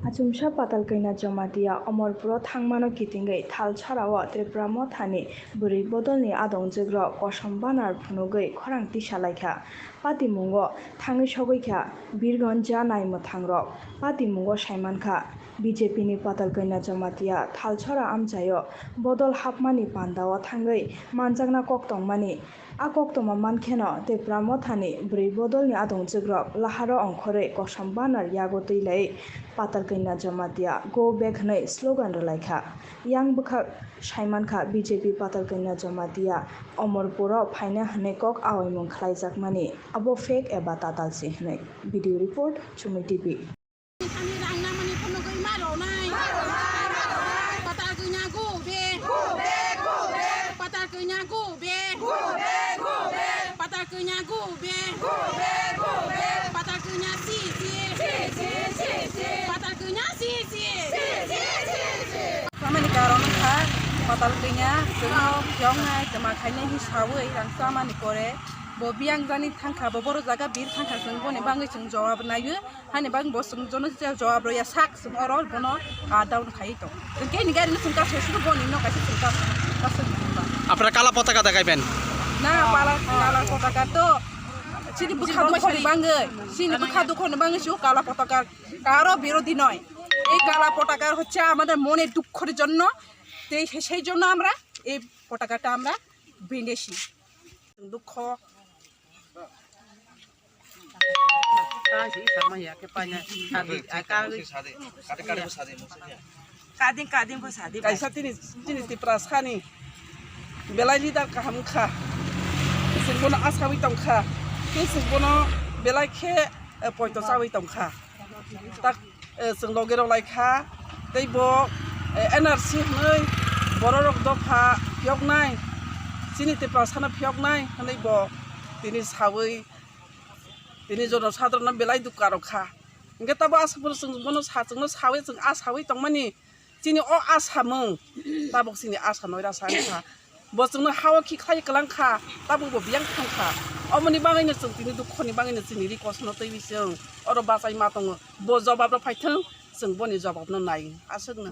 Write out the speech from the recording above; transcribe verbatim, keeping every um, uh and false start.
Achumsa Patalkaina Jamatia Omorpuro thangmano kitingwi Thalsorao Tipra Mothani bwrwi bodolni adongjwkrok kosom banar phunugwi khorang tisalaikha. Patimungo thangwi sogwikha Birgonja naimwthangrok. Patimungo saimankha, B J P ni Patalkaina Jamatia Thalsora amchaio bodol hapmani pandao thangwi manjakna kok tongmani. A koktwma mankheno Tipra Mothani bwrwi bodolni adongjwkrok laharo ongkhorwi kosom banar yago twi lai Patalkaina Jamatia go back hwnwi slogan rwlaikha. Yang bwkhak saimankha B J P Patalkaina Jamatia Omorpuro phaina hwnwi kok awaimung khlaijakmani abo fake eba tatalsi hwnwi. Video report, Chumui T V. Ani rang namani phunugwi ma rwnai. Patalkaina go back. Patalkaina go back. Patalkaina go back. Patalkaina si si. Patalkaina si si. Samani karon kha Patalkaina, chwngno phiyoknai twma khainai hi sawi rang samani pore bo biyang jani thangkha, bo boro jaga bir thangkha, chwng boni bangwi chwng jawab naiwi. Hani bang bo chwng jono jawab rwya sak chwng oro bono, ah, down khai tong. Chwng khe ni gari no chwng kaso suru boni no kaisa chwng kaso. Kaso ni ba. Apra kala potaka da gaiben? Na, pala kala potaka to chini bwkha dukho ni bangwi, chini bwkha dukho ni bangwi chu kala potaka karo birodhi noi. এই কালা পতাকা হচ্ছে আমাদের মনের দুঃখের জন্য, তো এই, সেই জন্য আমরা এই পতাকাটা আমরা বেঁধেছি। দুঃখ। Kading, kading ko sadi. Kaisa tini, tini Tiprasa ni belai leader kaham kha. Chwng bono asawi tongkha. Tei chwng bono belai khe, eh, poito chawi tongkha. Tak, eh, chwng loge rw lai kha. Tei bo, eh, N R C hwnwi bororok dopha phiyoknai, chini Tiprasano phiyoknai hwnwi bo tini sawi tini jono sadharano belai dukha rw kha. Hwnkhe tabo aswk phano chwng bono sa, chwngno sawi chwng asawi tongmani. Chini o asamung, tabuk chini asa noira sa wngkha. Bo chwngno hao khi khlai kwlang kha, tabuk bo biyang thang kha. Omoni bagwino chwng tini dukhoni bagwino chini ri kosono twiwi chwng oro bachai ma tongo. Bo jobab rok phai thung, chwng boni jobab no nai aswkno.